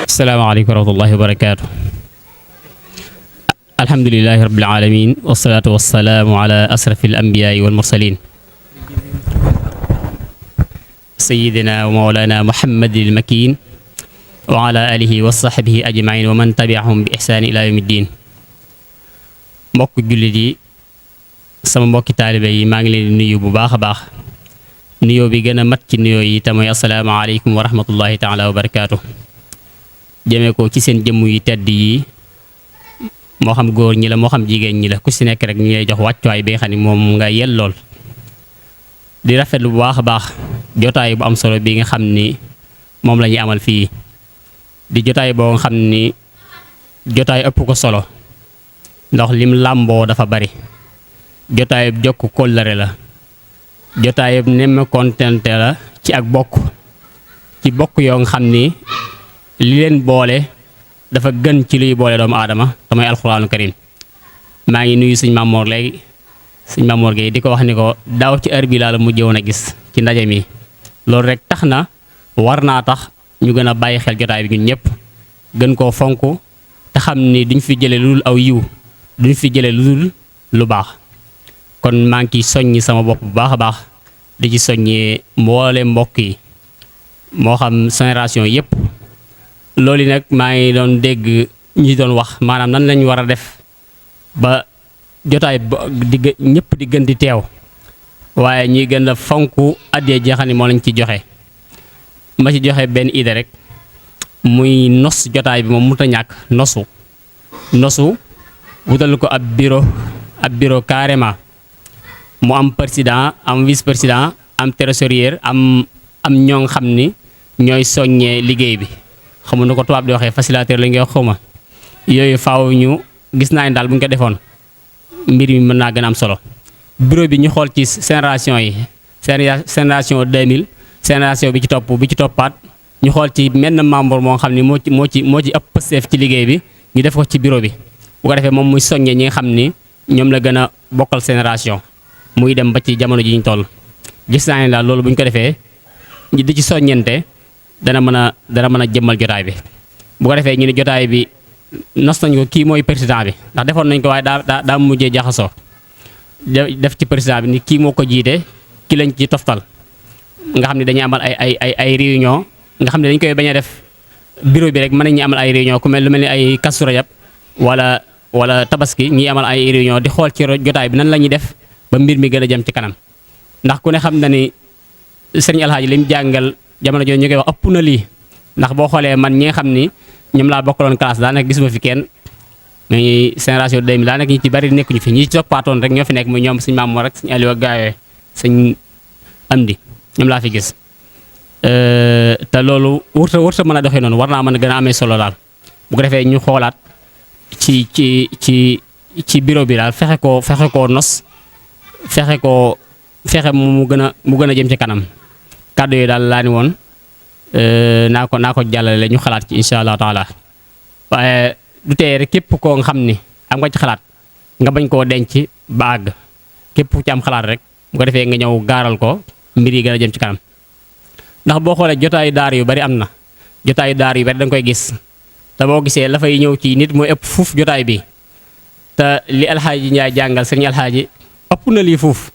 Assalamualaikum warahmatullahi wabarakatuh. Alhamdulillahi rabbil alamin wassalatu wassalamu ala asrafil anbiya'i wal mursalin sayyidina wa maulana Muhammadil makin wa ala alihi wa sahbihi ajma'in wa man tabi'ahum bi ihsan ila yawmiddin. Mbokk jullit yi, sama mbokki taalibe yi, maa ngi leen di nuyu bu baax a baax. Nuyoo bi gën a mat ci nuyoo yi te mooy asalaamaaleykum wa rahmatullahi taala wa barakaatu. jëmee ko ci seen jëmm yu tedd yi, moo xam góor ñi la moo xam jigéen ñi la, ku si nekk rek ñu lay jox wàccuwaay bi nga xam ne moom nga yellool. di rafetlu bu baax a baax jotaay bu am solo bi nga xam ni moom la ñuy amal fii. di jotaay boo nga xam ni jotaay ëpp ko solo ndax lim làmboo dafa bari. jotaay jokk kóllëre la, jotaay nemm kontente la ci ak bokk, ci bokk yoo nga xam ni li leen boole dafa gën ci luy boole doomu aadama te mooy alxuraanu karim. maa ngi nuyu sëñ Mamoor léegi, sëñ Mamoor Gueye di ko wax ni ko daaw ci heure bi laa la mujjee woon a gis ci ndaje mi. loolu rek tax na war naa tax ñu gën a bàyyi xel jotaay bi ñun ñëpp, gën koo fonk te xam ni duñ fi jële lu dul aw yiw, duñ fi jële lu dul lu baax. kon maa ngi ciy soññi sama bopp bu baax a baax, di ci soññee mboole mbokk yi moo xam génération yëpp. loolu nag maa ngi doon dégg ñi doon wax maanaam nan lañ war a def ba jotaay di ñëpp di gën di teew, waaye ñuy gën a fonk addee ji nga xam ne moo lañ ci joxe. ma ci joxe benn idée rek, muy nos jotaay bi moom mënut a ñàkk. nosu wutal ko ab bureau carrément, mu am président, am vice président, am trésorier, am ñoo xam ni ñooy soññee liggéey bi. xamu na ko tubaab di waxee facilitateur la ngay xawma yooyu faaw ñu gis naa ne daal bu ñu ko defoon mbir mi mën naa gën a am solo. bureau bi ñu xool ci génération yi, génération 2000, génération bi ci toppaat, ñu xool ci menn membre moo xam ni moo ci ëpp pësteef ci liggéey bi, ñu def ko ci bureau bi. bu ko defee moom muy soññee ñi nga xam ni ñoom la gën a bokkal génération muy dem ba ci jamono ji ñu toll. gis naa ne daal loolu bu ñu ko defee ñu di ci soññente dana mën a jëmmal jotaay bi. bu ko defee ñu ne jotaay bi nos nañ ko kii mooy président bi, ndax defoon nañ ko waaye daa mujjee jaxasoo. def ci président bi ni kii moo ko jiite, ki lañ ci toftal, nga xam ne dañuy amal ay réunion nga xam ne dañ koy bañ a def bureau bi rek mën nañu amal ay réunion ku mel lu mel ni ay Kazu Rajab wala tabaski ñi amal ay réunion di xool ci jotaay bi nan la ñuy def ba mbir mi gën a jëm ci kanam ndax ku ne xam na ni sëriñ Alxaaji lim jàngal jamono jooju ñu koy wax ëpp na lii ndax boo xoolee man ñi nga xam ni ñoom laa bokkaloon classe daanaka gisuma fi kenn mais génération 2000 daanaka ñi ci bari nekkuñu fi ñi ci toppaatoon rek ñoo fi nekk muy ñoom suñu maam moo rek suñu Aliou ak gaayooye suñ Amdi ñoom laa fi gis te loolu wërta mën a doxee noonu war naa mën a gën a amee solo daal bu ko defee ñu xoolaat ci bureau bi daal fexe koo nos fexe mu gën a jëm ci kanam kàddu yooyu daal laa ni woon naa ko jàllale ñu xalaat ci incha allah taala waaye du tee rek képp koo nga xam ni am nga ci xalaat nga bañ koo denc ba àgg képp ku ci am xalaat rek bu ko defee nga ñëw gaaral ko mbir yi gën a jëm ci kanam ndax boo xoolee jotaayu daar yu bari am na jotaayu daar yu bari da nga koy gis te boo gisee la fay ñëw ci nit mooy ëpp fuuf jotaay bi te li Alxaaji Njaay jàngal sëriñ Alxaaji ëpp na lii fuuf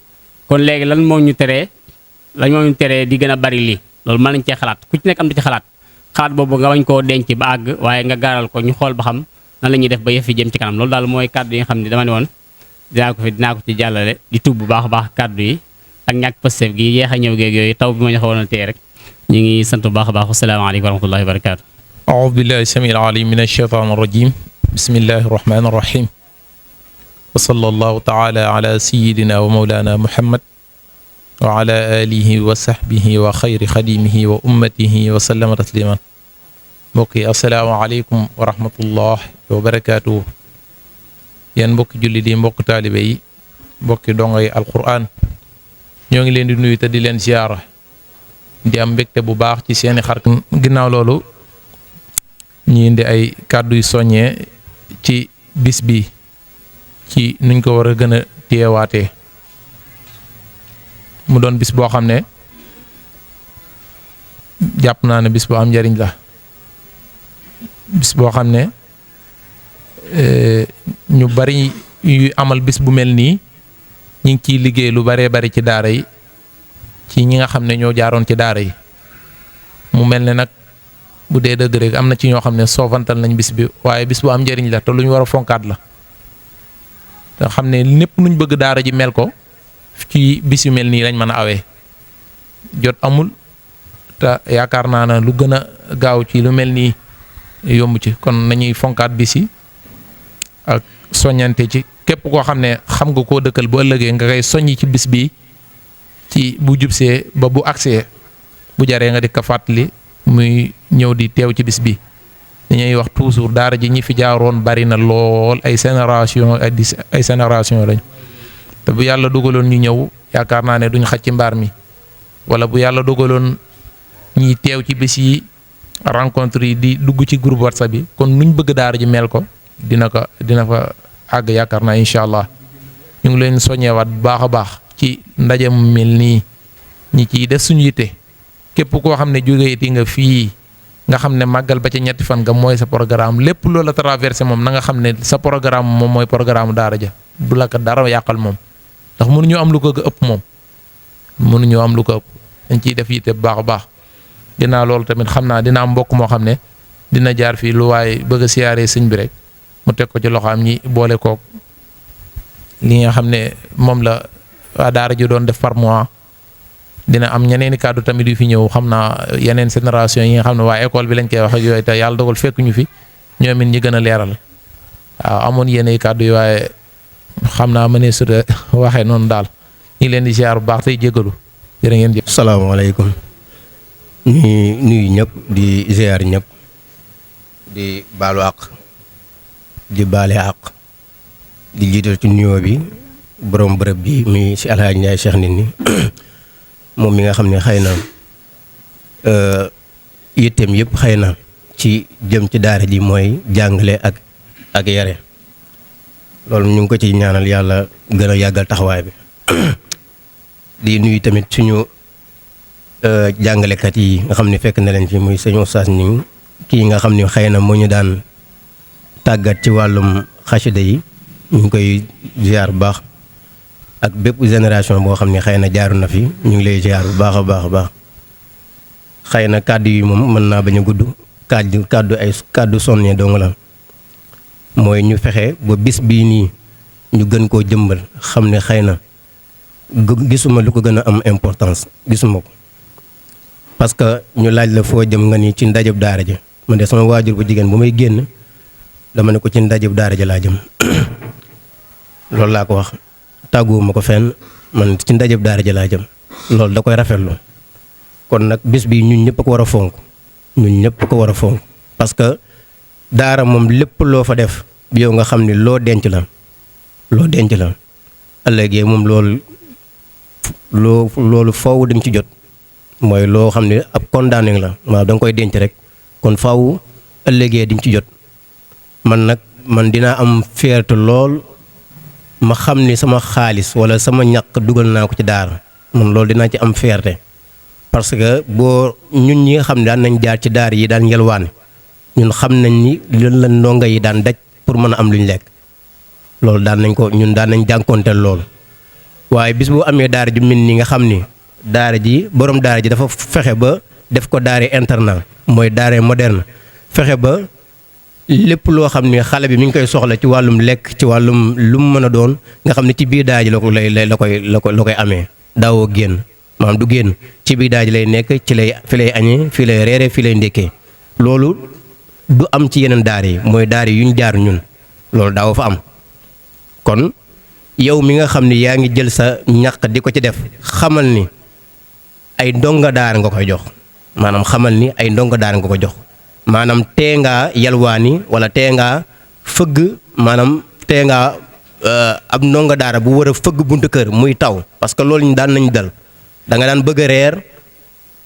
kon léegi lan moo ñu teree di gën a bari lii loolu mën nañ cee xalaat ku ci nekk am na ci xalaat boobu nga bañ koo denc ba àgg waaye nga gaaral ko ñu xool ba xam nan la ñuy def ba yëf yi jëm ci kanam loolu daal mooy kàddu yi nga xam ne dama ne woon dinaa ko ci jàllale di tuub bu baax a baax kàddu yi ak ñàkk pëstef gi yeex a ñëw géeg yooyu taw bi ma ñu xawoon a tee rek ñu ngi sant bu baax a baax asalaamaaleykum wa rahmatullahi wa barakaatu aoudu billahi samil alim min alcheytan arrajim bismillahi arrahmani arrahim wa sallallahu taala ala sayidina wa mawlana muhammad wa ala alihi wa sahbihi wa xayri xadimihi wa ummatihi wa sallama tasliman mbokk yi asalaamaaleykum wa rahmatullah wa barakaatuhu yéen mbokki jullit yi mbokk taalibe yi mbokki dongo yi alquran ñoo ngi leen di nuyu te di leen ziyaara di am mbégte bu baax ci seeni xar ginnaaw loolu ñi indi ay kàddu yu soññee ci bis bi ci nuñ ko war a gën a téyewaatee mu doon bis boo xam ne jàpp naa ne bis bu am njariñ la bis boo xam ne ñu bari yu amal bis bu mel nii ñi ngi ciy liggéey lu baree bari ci daara yi ci ñi nga xam ne ñoo jaaroon ci daara yi mu mel ne nag bu dee dëgg rek am na ci ñoo xam ne soofantal nañ bis bi waaye bis bu am njariñ la te lu ñu war a fonkaat la te xam ne népp nuñ bëgg daara ji mel ko ci bis yu mel nii lañ mën a awee jot amul te yaakaar naa ne lu gën a gaaw ci lu mel nii yomb ci kon nañuy fonkaat bis yi ak soññante ci képp koo xam ne xam nga koo dëkkal bu ëllëgee nga koy soññi ci bis bi ci bu jubsee ba bu agsee bu jaree nga di ko fàttali muy ñëw di teew ci bis bi dañuy wax toujours daara ji ñi fi jaaroon bari na lool ay génération lañ te bu yàlla dogaloon ñu ñëw yaakaar naa ne duñ xaj ci mbaar mi wala bu yàlla dogaloon ñiy teew ci bis yi rencontre yi di dugg ci groupe WhatsApp bi kon nuñ bëgg daara ji mel ko dina fa àgg yaakaar naa incha allah ñu ngi leen soññewaat bu baax a baax ci ndaje mu mel nii ñi ciy def suñu yitte képp koo xam ne jógeeti nga fii nga xam ne màggal ba ca ñetti fan nga mooy sa programme lépp loola traversé moom na nga xam ne sa programme moom mooy programme daara ja du la ko dara yàqal moom ndax mënuñu am lu ko ëpp moom mënuñu am lu ko ëpp dañ ciy def yitte bu baax a baax dinaa loolu tamit xam naa dina am mbokk moo xam ne dina jaar fii lu waaye bëgg a siyaaree sëñ bi rek mu teg ko ci loxoom ñi boole kook li nga xam ne moom la waa daara ji doon def par mois dina am ñeneeni kàddu tamit yu fi ñëw xam naa yeneen génération yi nga xam ne waa école bi lañ koy wax ak yooyu te yàlla dogal fekk ñu fi ñoom it ñi gën a leeral waaw amoon yeneen kàddu yi waaye xam naa ma ne su waxee noonu daal ñu ngi leen di ziar bu baax tey jégalu jërë ngeen jëf. salaamaaleykum ñu nuyu ñëpp di ziar ñëpp di baalu àq di baale àq di jiital ci nuyoo bi borom bërëb bi muy si Alxaaji Njaay Cheikh nit ñi moom mi nga xam ne xëy na yitteem yëpp xëy na ci jëm ci daara ji mooy jàngale ak yare loolu ñu ngi ko ci ñaanal yàlla gën a yàggal taxawaay bi di nuyu tamit suñu jàngalekat yi nga xam ne fekk na leen fi muy sëñ Oustaz Ñing kii nga xam ne xëy na moo ñu daan tàggat ci wàllum xasida yi ñu ngi koy ziar bu baax ak bépp génération boo xam ne xëy na jaaru na fi ñu ngi lay ziar bu baax a baax a baax xëy na kàddu yi moom mën naa bañ a gudd kàddu sonnee dong la mooy ñu fexe ba bis bii nii ñu gën koo jëmbal xam ne xëy na gisuma lu ko gën a am importance gisuma ko parce que ñu laaj la foo jëm nga ni ci ndajëb daara ji man de sama waajur bu jigéen bu may génn dama ne ko ci ndajëb daara ji laa jëm loolu laa ko wax tàgguwuma ko fenn man ci ndajëb daara ji laa jëm loolu da koy rafetlu kon nag bis bi ñun ñëpp ko war a fonk ñun ñëpp ko war a fonk parce que daara moom lépp loo fa def yow nga xam ni loo denc la ëllëgee moom loolu faw di nga ci jot mooy loo xam ne ab condamné la waaw da nga koy denc rek kon faw ëllëgee di nga ci jot man dinaa am fierté lool ma xam ni sama xaalis wala sama ñaq dugal naa ko ci daara man loolu dinaa ci am fierté parce que boo ñun ñi nga xam ne daan nañ jaar ci daara yi daan yelwaane ñun xam nañ ni lan la ndongo yi daan daj pour mën a am lu ñu lekk loolu daan nañ jànkoonteel loolu waaye bis bu amee daara ju mel ni nga xam ni daara ji borom daara ji dafa fexe ba def ko daara internat mooy daara moderne fexe ba lépp loo xam ne xale bi mi ngi koy soxla ci wàllum lekk ci wàllum lu mu mën a doon nga xam ne ci biir daara ji la koy amee daawoo génn maanaam du génn ci biir daara ji lay nekk fi lay añee fi lay reere fi lay ndékkee loolu du am ci yeneen daara yi mooy daara yu ñu jaar ñun loolu daawoo fa am kon yow mi nga xam ne yaa ngi jël sa ñaq di ko ci def xamal ni ay ndonga daara nga koy jox maanaam xamal ni ay ndonga daara nga ko jox maanaam tee ngaa yalwaani wala tee ngaa fëgg maanaam tee ngaa ab ndonga daara bu war a fëgg buntu kër muy taw parce que loolu ñu daan nañu dal da nga daan bëgg a reer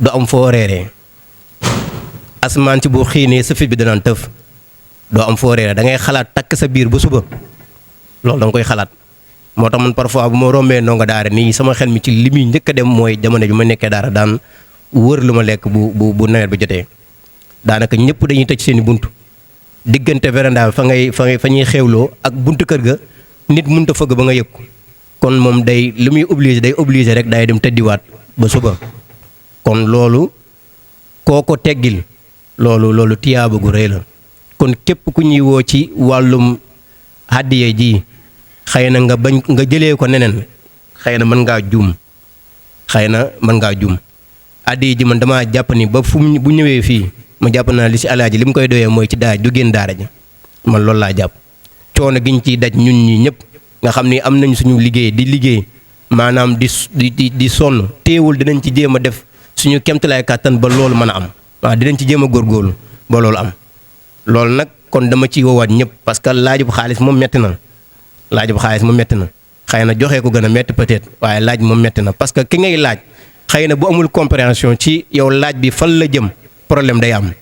du am foo reeree asamaan si bu xiinee sa fit bi danaan tëf doo am foo reeree da ngay xalaat takk sa biir ba suba loolu da nga koy xalaat moo tax man parfois bu ma rombee ndonga daara nii sama xel mi ci li muy njëkk a dem mooy jamono bi ma nekkee daara daan wër lu ma lekk bu nawet bi jotee daanaka ñëpp dañuy tëj seen i buntu diggante véranda fa ñuy xewloo ak buntu kër ga nit mënut a fëgg ba nga yëg ko kon moom li muy obligé rek day dem tëddiwaat ba suba kon loolu koo ko teggil loolu tiyaaba gu rëy la kon képp ku ñuy woo ci wàllum hàddiye ji xëy na nga jëlee ko neneen xëy na mën ngaa juum hàddiye ji man dama jàpp ni ba bu ñëwee fii ma jàpp naa li si alaaji li mu koy doyee mooy ci daara du génn daara ji man loolu laa jàpp coono gi ñu ciy daj ñun ñii ñëpp nga xam ni am nañ suñu liggéey maanaam di sonn teewul dinañ ci jéem a def suñu kemtalaay kàttan ba loolu mën a am waaw dinañ ci jéem a góorgóorlu ba loolu am loolu nag kon dama ciy woowaat ñëpp parce que laajub xaalis moom metti na xëy na joxe ko gën a metti peut-être waaye laaj moom metti na parce que ki ngay laaj xëy na bu amul compréhension ci yow laaj bi fan la jëm problème day am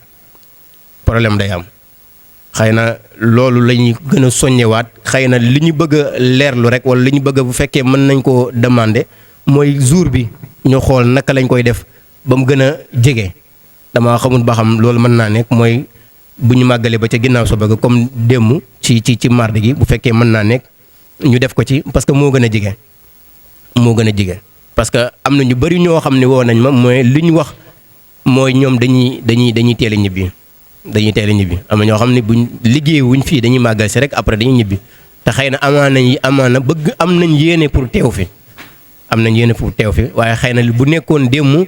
xëy na loolu la ñuy gën a soññewaat xëy na li ñu bëgg a leerlu rek wala li ñu bëgg bu fekkee mën nañ koo demander mooy jour bi ñu xool naka lañ koy def ba mu gën a jege dama xamul ba xam loolu mën naa nekk mooy bu ñu màggalee ba ca ginnaaw so bëgg comme démb ci mardi gi bu fekkee mën naa nekk ñu def ko ci parce que moo gën a jege parce que am na ñu bari ñoo xam ne woo nañ ma mooy li ñu wax mooy ñoom dañuy teel a ñibbi am na ñoo xam ne buñ liggéey wuñ fii dañuy màggal si rek après dañuy ñibbi te xëy na amaana bëgg am nañ yéene pour teew fi waaye xëy na bu nekkoon démb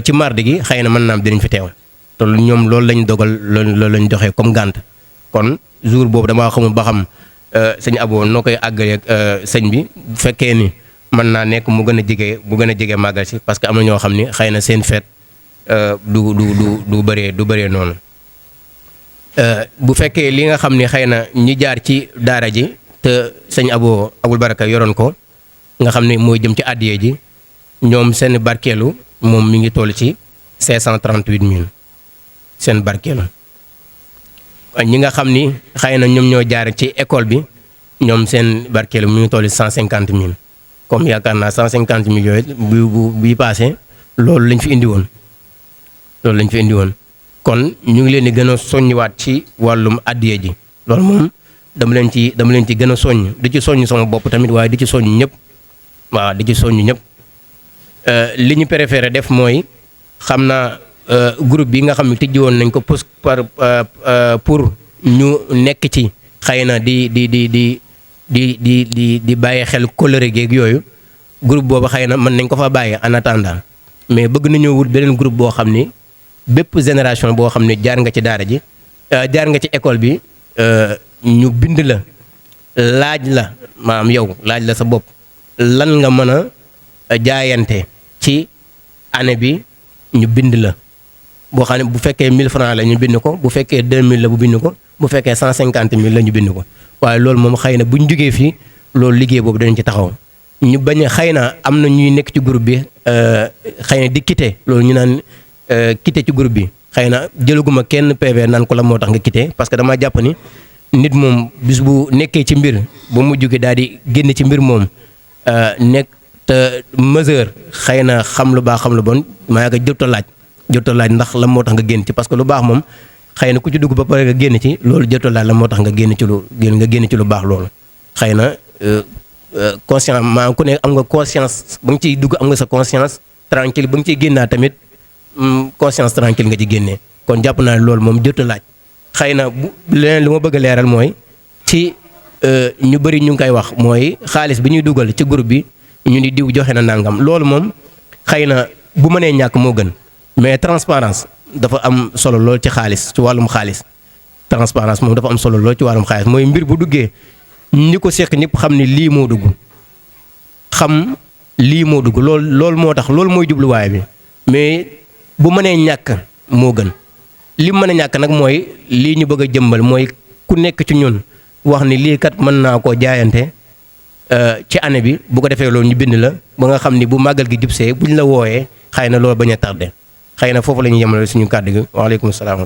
ci mardi gi xëy na mën naa am dinañ fi teew te ñoom loolu lañ dogal loolu lañ doxee comme gànt kon jour boobu damaa xamul ba xam sëñ Abo noo koy àggalee ak sëñ bi bu fekkee ni mën naa nekk bu gën a jege màggal si parce que am na ñoo xam ni xëy na seen feet du bëree noonu bu fekkee li nga xam ni xëy na ñi jaar ci daara ji te sëñ Abul Baraka yoroon ko nga xam ne mooy jëm ci àddiye ji ñoom seen barkeelu moom mi ngi toll ci 538 000 seen barkeelu ñi nga xam ni xëy na ñoom ñoo jaar ci école bi ñoom seen barkeelu mi ngi toll ci 150 000 comme yaakaar naa 150 000 yooyu bu passé loolu lañ fi indi woon kon ñu ngi leen di gën a soññiwaat ci wàllum addiye ji loolu moom dama leen ci gën a soññ di ci soññ sama bopp tamit waaye di ci soññ ñëpp li ñu préféré def mooy xam naa groupe bi nga xam ne tijji woon nañ ko pour ñu nekk ci xëy na di bàyyi xel coloré geeg yooyu groupe boobu xëy na mën nañ ko fa bàyyi en attendant mais bëgg nañoo wut beneen groupe boo xam ni bépp génération boo xam ne jaar nga ci daara ji jaar nga ci école bi ñu bind la laaj la maanaam yow laaj la sa bopp lan nga mën a jaayante ci année bi ñu bind la boo xam ne bu fekkee 1000 francs la ñu bind ko bu fekkee 2000 la bu bind ko bu fekkee 150 000 la ñu bind ko waaye loolu moom xëy na bu ñu jógee fii loolu liggéey boobu danañ ci taxaw ñu bañ a xëy na am na ñuy nekk ci groupe bi xëy na di quitté loolu ñu naan quitté ci groupe bi xëy na jëlaguma kenn PV naan ko la moo tax nga quitté parce que dama jàpp ni nit moom bis bu nekkee ci mbir ba mu jóge daal di génn ci mbir moom nekk te mesure xëy na xam lu baax xam lu bon maa ngi ko jot a laaj ndax la moo tax nga génn ci parce que lu baax moom xëy na ku ci dugg ba pare nga génn ci loolu jot a laaj la moo tax nga génn ci lu baax loolu xëy na conscience maa ku ne am nga conscience ba nga ciy dugg am nga sa conscience tranquille ba nga ciy génnaa tamit conscience tranquille nga ci génnee kon jàpp naa ne loolu moom jot a laaj xëy na bu leneen lu ma bëgg a leeral mooy ci ñu bëri ñu ngi koy wax mooy xaalis bi ñuy dugal ci groupe bi ñu ni diw joxe na nangam loolu moom xëy na bu mënee ñàkk moo gën mais transparence dafa am solo lool ci xaalis ci wàllum xaalis transparence moom dafa am solo lool ci wàllum xaalis mooy mbir bu duggee ñi ko seq ñëpp xam ni lii moo dugg loolu moo tax loolu mooy jubluwaay bi mais bu mënee ñàkk moo gën li mën a ñàkk nag mooy lii ñu bëgg a jëmbal mooy ku nekk ci ñun wax ni lii kat mën naa koo jaayante ci année bi bu ko defee loolu ñu bind la ba nga xam ni bu màggal gi jubsee buñ la wooyee xëy na loolu bañ a tardé xëy na foofu la ñuy yemale suñu kàddu gi waaleykum salaam.